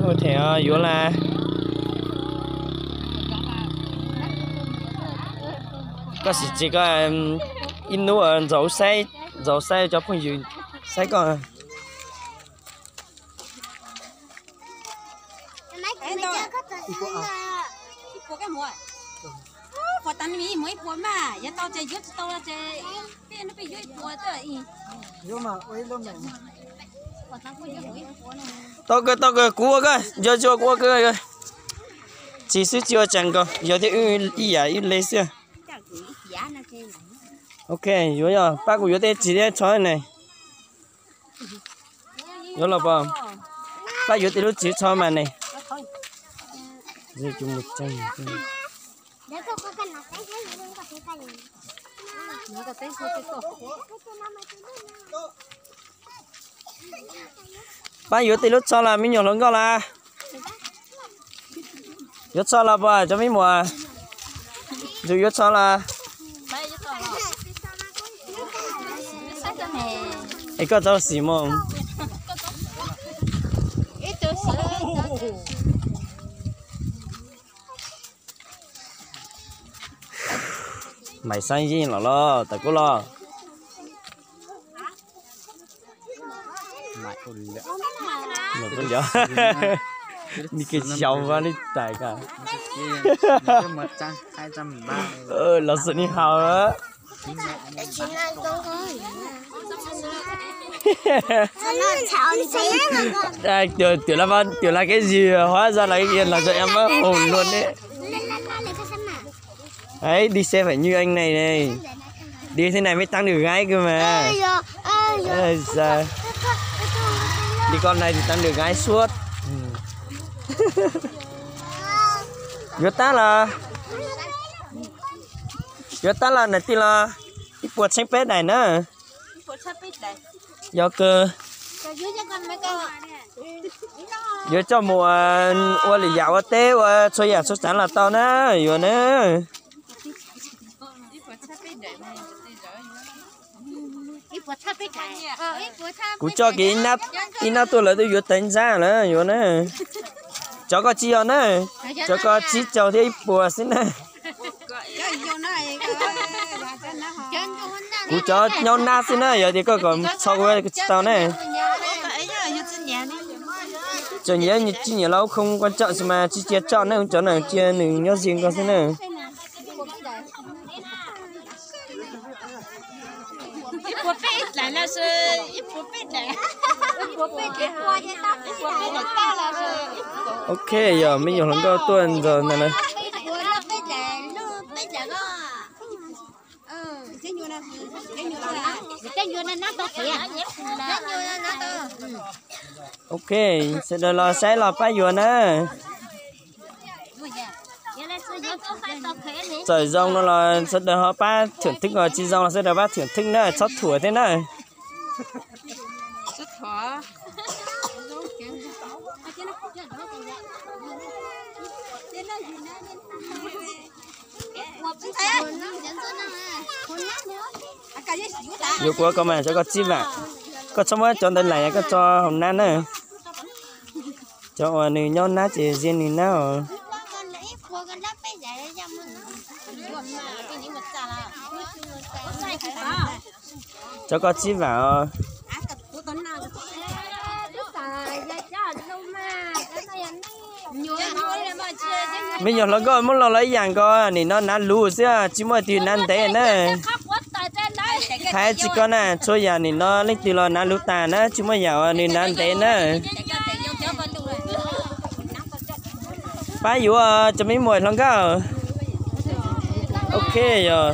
Them yuav las. Koj sim tsis koj ib hnub ntxov saib, ntxov saib cov phooj ywg saib koj. Tau kawg, tau kawg, kuv ua koj, yog tsis ua kuv ua kawg. Tsis xwb tsis ua tsees nkaus, yog thiab wb ib yam ib le xwb. Ok, yuav yog pab kuv yuav tej txiv thiab tsho ne. Yuav los pab yuav tej lub txiv tsho mas ne. Pab yuav tej lub tsho los me nyuam hluas nkauj los? Yuav tsho los pab cov me muam? Yus yuav tsho los? Es koj txhob xim mos. Maiv Xab Yeej los los tas kuv los. Nws kev xyaum vaj li tais ko. Los xwm ni haus. Tiểu, tiểu là cái gì, hóa ra là cái kia là cho em mất hồn luôn đấy. Đấy, đi xe phải như anh này này. Đi thế này mới tán được gái cơ mà. Ơ, sao? Đi con này thì tán được gái suốt. Yuav tab los, yuav tab los nais tij los ib puas tsheeb peb daim na. Yog kawg. Yuav coj mus ua lwm yam ua teb ua txhua yam txhua tsav los tau na, yuav na. Kuv coj kiag ib nab tuaj lawv twb yuav tawv ntxab lawm, yuav na. Cov ko tsis yog na, cov ko tsib caug thiab ib puas xwb na. Kuv cov nyob nab xwb na, yog tias koj kom txhob ua tsis tau na. Txawm nyiam tsis nyiam los ua không quan trọng xwb mas tsis cia tso na, cov no cia nws nyob ze nkaus xwb na. Ok, yog me nyuam hluas nkauj tuaj ntxog ntawm no. Ok, sawv daws los saib los pab yuav na. Txawm zoo no los sawv daws ho pab thưởng thức, tsis zoo los sawv daws pab thưởng thức na, txhob thuam thiab na. Yuav kuv ko mas cov ko tsib vam, koj txhob muab cov ntawd laim, koj tso hauv nab na. Cov uas nws nyob nab ces ziag nws nab os. Cov ko tsib vam os. Me nyuam hluas nkauj muab los los ib yam nkaus, nim no nab luv xwb, tsis muaj twg nab ntev na. Hais tsis ko na, txhua yam nim no leej twg los nab luv tas na, tsis muaj yam uas nws nab ntev na. Pab yuav cov me muam hluas nkauj. Ok, yog.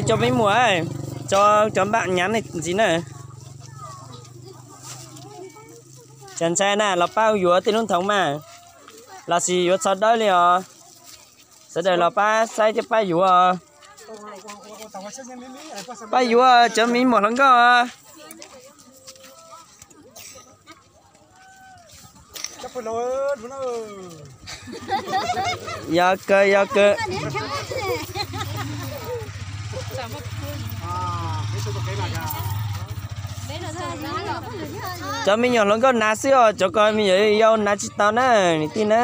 Cov me muam, cov npam nyab ntxiv na. Cov ntxhais na los pab yuav tej lub nthoov mas, los sis yuav txhob dawb li os. Sawv daws los pab saib thiab pab yuav. Pab yuav cov me muam hluas nkauj. Yog kawg, yog kawg. Cov me nyuam hluas nkauj hnav xwb os, cov ko me nyuam yaus hnav tsis tau na, niam tij na.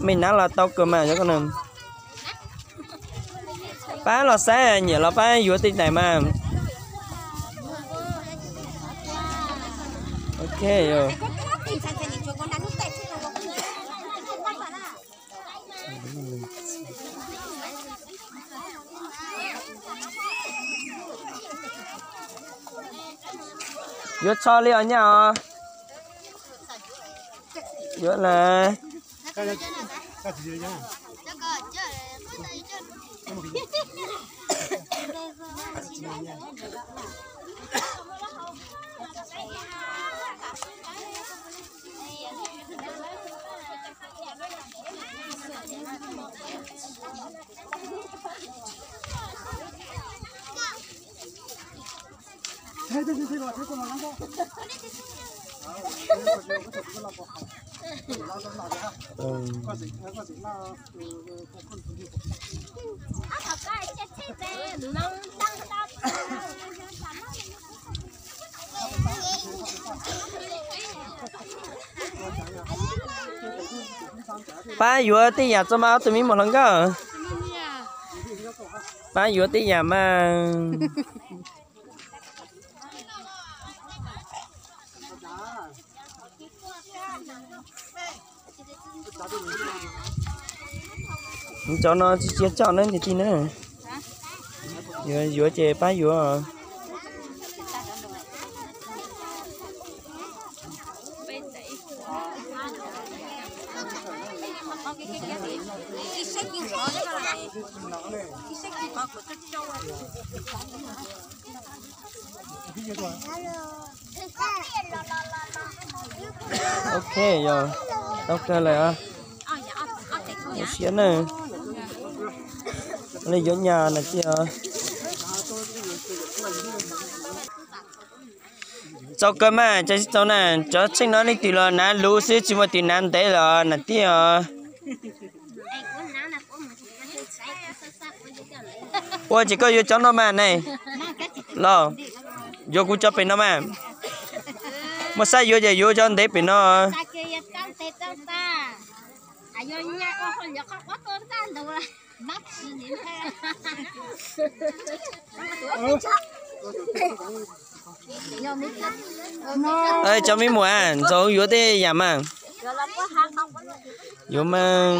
Me hnav los tau kawg mas cov ko na. Pab los saib, nyiam los pab yuav tej daim mas. Ok. Yuav tsho li os nyaj os. Yuav lawm. Pab yuav tej yam tso mas ob tug me muam hluas nkauj. Pab yuav tej yam mas. Cov no tsis tsia coj na niam tij na. Yuav yuav ces pab yuav. Ok, yog tau kawg lawm. Siab na. Li yuav nyas na tij os. Txaus kawg mas, cas tsis txaus na, cov tsheej no leej twg los hnav luv xwb tsis muaj tus hnav ntev los na tij os. Ua ces koj yuav cov no mas ne. Los, yuav kuv cov pem no mas. Muaj xab yuav ces yuav cov ntev pem no. Cov me muam, ntxaus yuav tej yam mas. Yuav mas.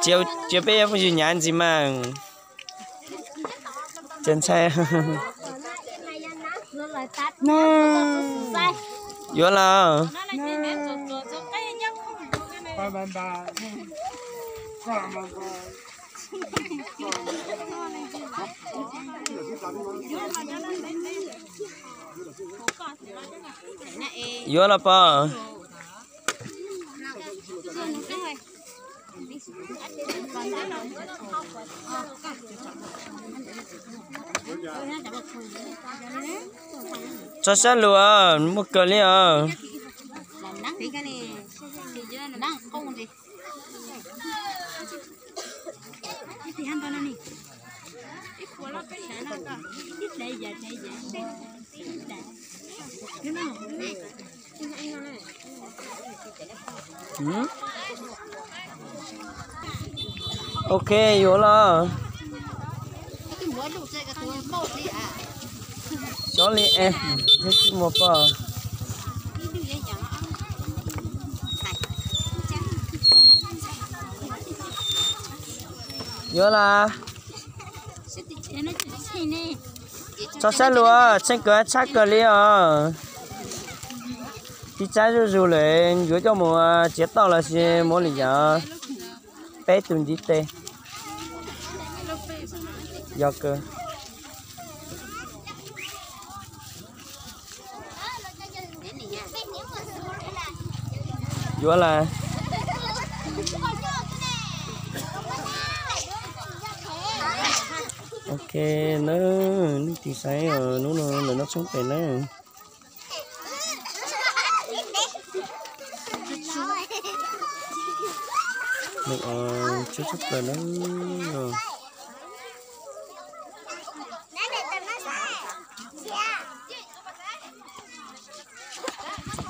Cia peb phooj ywg hnyav ntxiv mas. Ces ntshai. Yuav los. Yuav los pog. Tso sab lus, muaj kawg li os. Ok, yuav los. Xyov li es, thiab tsis muaj pog. Yuav los. Tso sab lus, tsheej kawg tshaj kawg li os. Tib tsab zuj zus lawm, yuav coj mus txiav toj los sis muab li yam. Peb tus ntiv tes. Yog kawg. Yuav lawm. Ok, na, nej tig saib os, hnub no lawv noj tshoob pem na. Nws tshoob tshoob plaws na.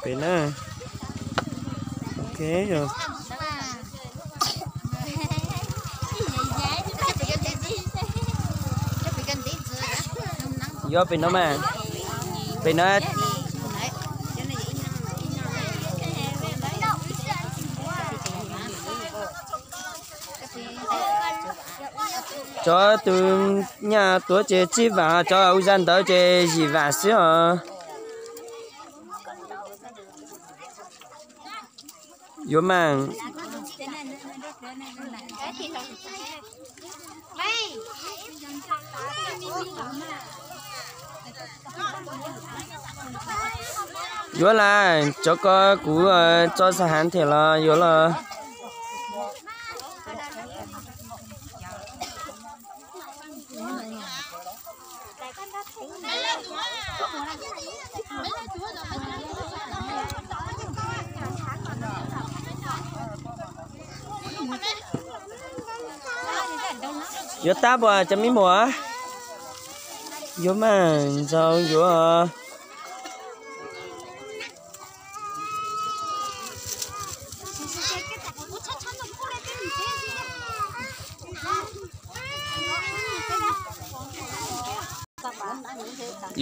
Pem na. Ok, yog pem no mas, pem no. Cov tus nyaj tuav ces tsib vam, cov ua zaj ntawd ces yim vam xwb os. Yuav mas. Yuav lawm, cov ko kuv tso xa hav thiab los yuav los. Yuav tab puas cov me muam? Yuav mas, ntxaus yuav.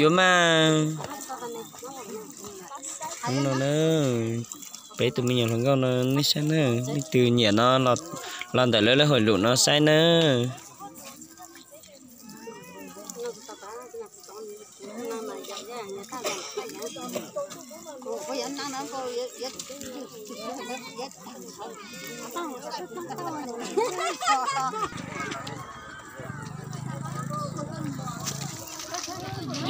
Yuav mas. Hnub no na, peb tus me nyuam hluas nkauj no nej saib na, leej twg nyiam no los ntawm lawv lub hauv lus no saib na.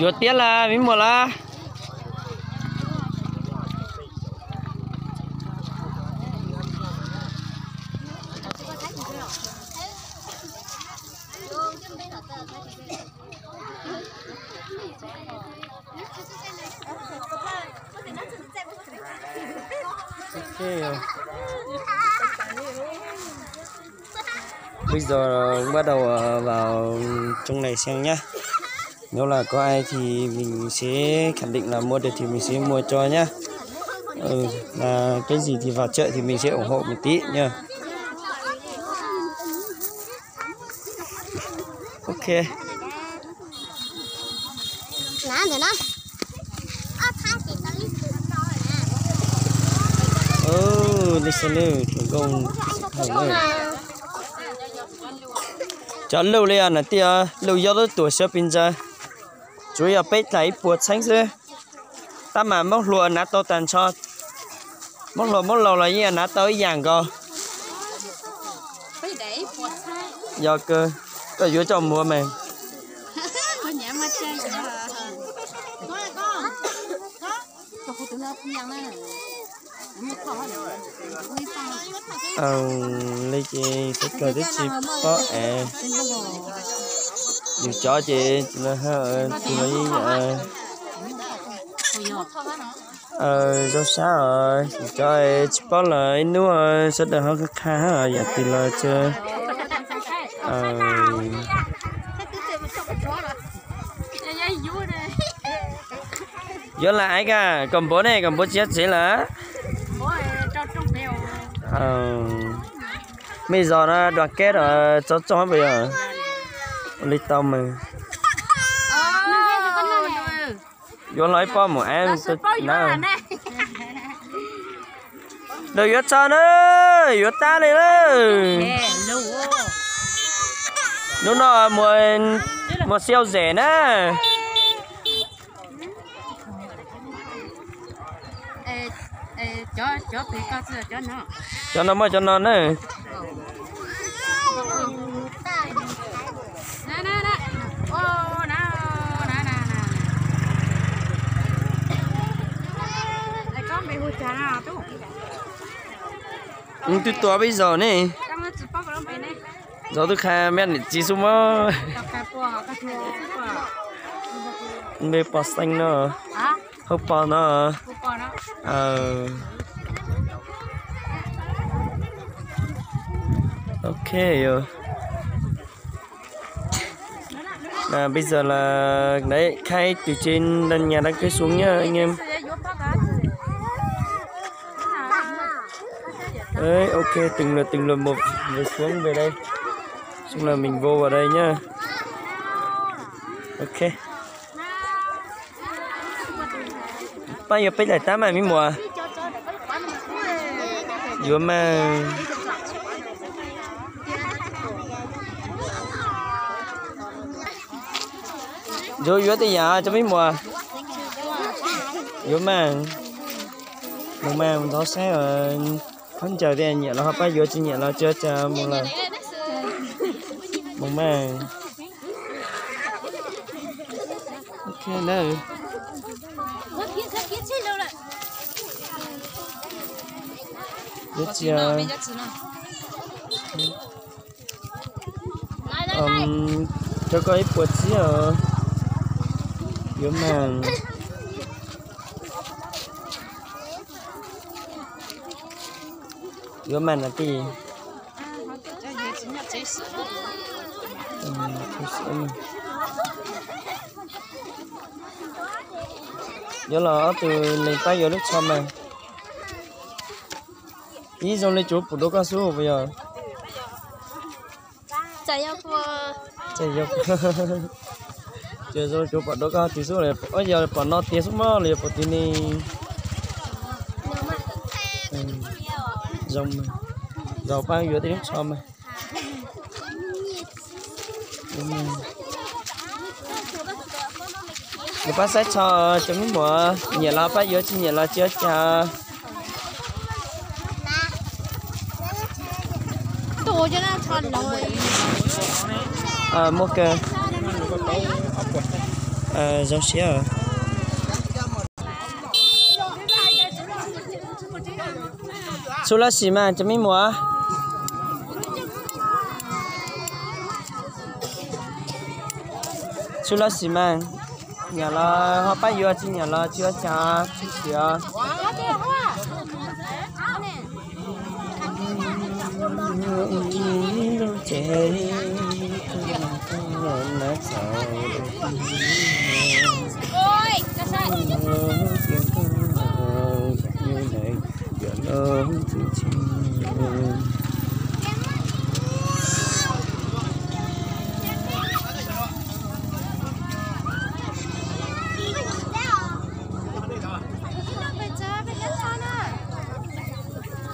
Yuav tiab lawm me muam lawm. Bây giờ bắt đầu vào trong này xem nhá. Nếu là có ai thì mình sẽ khẳng định là mua được thì mình sẽ mua cho nhá. Ừ, là cái gì thì vào chợ thì mình sẽ ủng hộ một tí nha. Ok. Ntawm no. Ơ, đi xe lư, thành công. Cov luj li os niam tij, luj yob lub tuam siab pis ntsa. Tsuav yog peb dlaim ib puas txheeb xwb. Tab mas Moob Hluas hnav tau tag nrho. Moob Hluas Moob Laus los yeej hnav tau ib yam nkaus. Yog kawg, koj yuav coj mus ua mas. Li ces sawv daws twb tsis paub es, yus cov ces tus no, tus no yeej zoo sab os, yus cov tsis paub los ib hnub sawv daws ho qha qha yam twg los tso. Yuav lam aiv kag, kom npuav ne, kom npuav tsis txev lawm. Mej zos no dua keb os, txov txoj puas yog? Ua li tau mas. Yuav los ib pob mus aiv na. Lawv yuav txog na, yuav tab li na. Hnub no mus xiau zem na. Cov no muaj cov no na. Twb tua peb zaug ne. Zaug twb qha mej niam txiv xwb mog. Npe pos xeeb no. Hauv pos no. Ok. Bây giờ là đấy, khai từ trên nền nhà đang cơi xuống nhá anh em. Đấy, ok, từng lượt từng lượt một, người xuống về đây. Xong là mình vô vào đây nhá. Ok. Pab yuav peb daim tab mas me muam. Yuav mas. Yuav, yuav tej yam tso me muam. Yuav mas. Mus mas mus thov saib os. Khaub ncaws tias nyiam los ho pab yuav, tsis nyiam los tsis ua cas, mus lawm. Mus mas. Ok na. Yuav tsis Rau koj ib puas txhiab os. Yuav mas. Yuav mas na tij. Yuav los ob tug neeg pab yuav lub tsho mas. Ib zoo li tsuav pum dua koj xwb puas yog? Tsis yog, tsuav pom dua koj twg xwb, yog pom no tiag xwb mog los yog pom twg ne? Zoo, pab yuav tej lub tsho mas. Nws pab saib tsho, cov me muam nyiam los pab yuav, tsis nyiam los tsis ua cas. Muaj kawg. Zoo siab. Txhua lub sim mas cov me muam. Txhua lub sim mas, nyiam los ho pab yuav, tsis nyiam los tsis ua cas, tsis siav.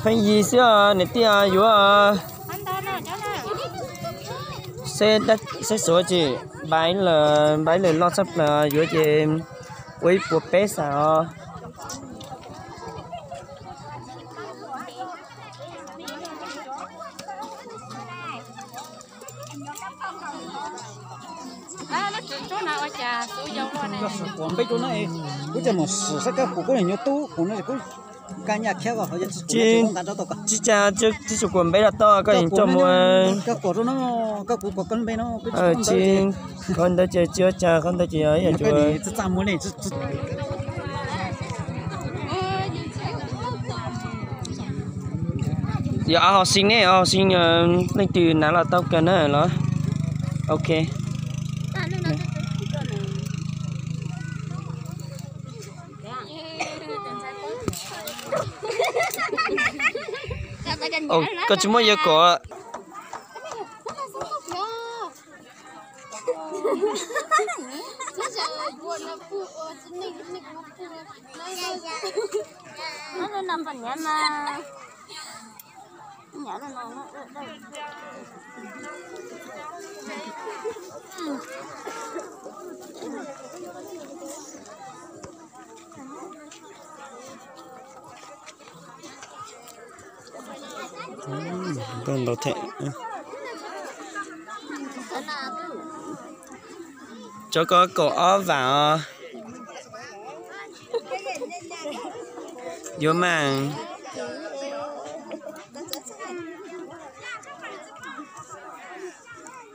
Pheej yig xwb os niam tij os, yuav. Saib xuav tsis, npaiv lawm, npaiv lawm loj tshaj plaws, yuav ces ua ib puas peb xav os. Tsis cas, tsis tsum kuam npe los tau, koj yeej coj mus. Tsis, qhov ntawd ces tsis ua cas, qhov ntawd ces yog ib yam. Yog ob hauv xi ne, ob hauv xi, leej twg hnav los tau kawg na los. Ok. Koj tsis muaj yawg kom. Ntau them. Tso koj kaum ob vam os. Yuav mas.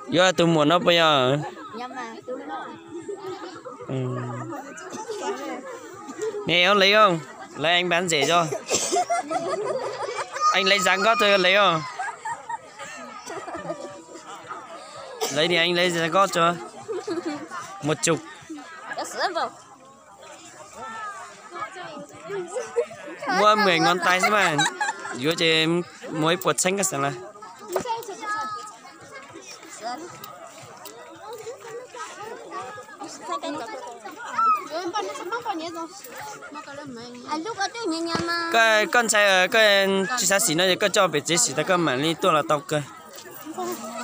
Yuav tus muam no puas yog? Nè, ông lấy không? Lấy anh bán rẻ cho. Anh lấy giá gót cho lấy không? Lấy đi, anh lấy giá gót cho. Một chục. Mua mười ngón tay xwb mas. Yuav ces mua ib puas txheeb kaj xeem lawm. Koj, koj ntshai koj tsis xav sim no es koj coj pem tsev sim tag koj mam li tuaj los tau kawg.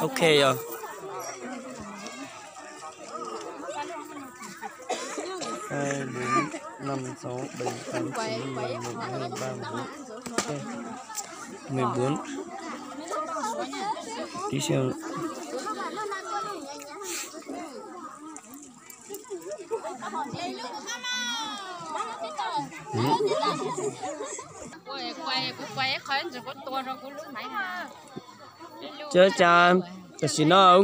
Ok yog. Hai, bốn, năm, sáu, bảy, tám, chín, mười một, mười hai, mười ba, mười bốn. Mười bốn. Tí xíu. Cov cas tam sim no,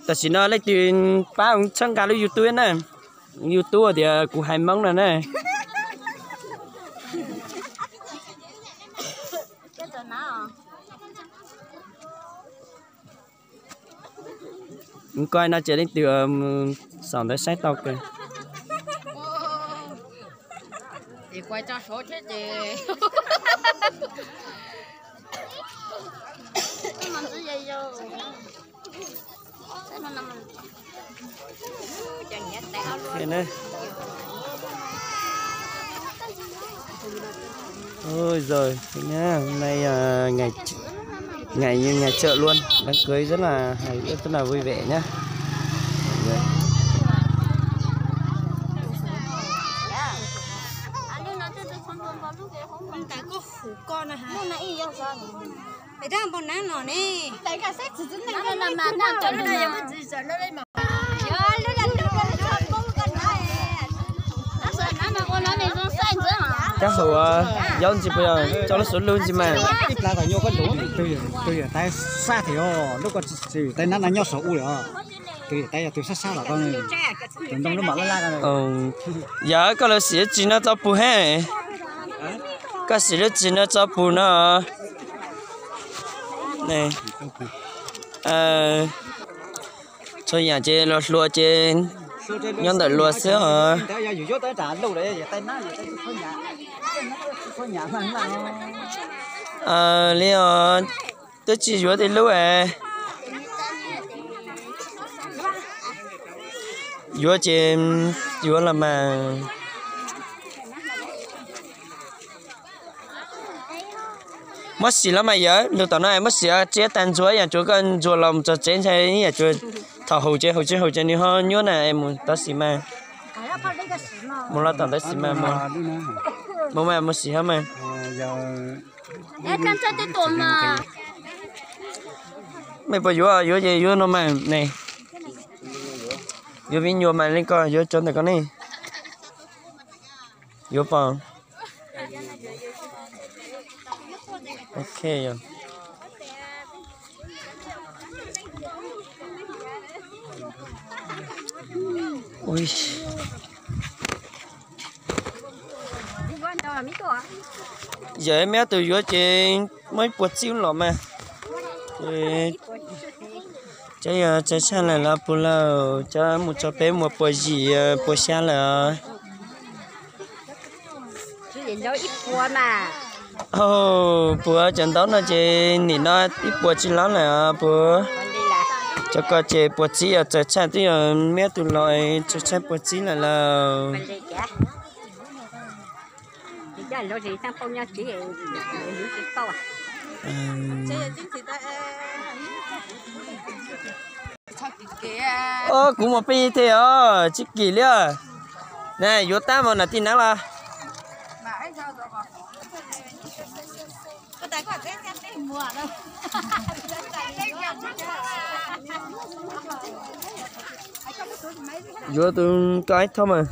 tam sim no leej twg pab txhawb nqa lub YouTube na. YouTube tias kuv hais Hmoob no na. Koj no ces leej twg saum ntawd saib tau kawg. Ôi giời, thế nhá, hôm nay à, ngày ngày như ngày chợ luôn, đám cưới rất là hài hước, rất là vui vẻ nhá. Kab hauv, yau ntsis puas yog, coj lub suav lug ntsis mas. Ib plav kom nyuaj koj tus, tus yawm tais sab thiab, lub ko tus yawm tais nab no nyob saum u lawm. Tus yawm tais yog tus sab sab los ko, tus ntoo lub mam laj laj ko. Yog koj lawv sim lub txim no tso pug he. Koj sim lub txim no tso pug no. Txhua yam ces luag hluas ces nyob ntawm luag xwb os. Li os, twb tsis yuav tej lub es. Yuav ces yuav los mas. Muab sim los mas yawm, lug tom no muab sim tsiab tag ntxuav, yam tsuav koj ntxuag los mus txog tsev ntshai ib yam tsuav thaum haus ces haus tsis haus ces nws ho nyuaj na, mus tau sim mas. Mus los tom ntawd sim mas. Mus mas mus sim ho mas. Mej puas yuav, yuav ces yuav no mas ne. Yuav me nyuam mas li ko, yuav cov ntawm ko ne. Yuav pom. Ok. Yog me ob tug yuav ces muab ib puas txib los mas. Cov yog txawj tshaj lawm los puas lawm, cov mus tso peb muag puas yim puas xya lawm. Puas cov ntaub no ces nim no ib puas tsis los lawm puas. Cov ko ces puas txib yog txawj tshaj, twb yog me ob tug los txawj tshaj puas txib lawm lauj. Kuv mus peb thiab os, tsis kim li. Ne yuav tab mas nam tij nab los. Yuav tus ko ib thob mas.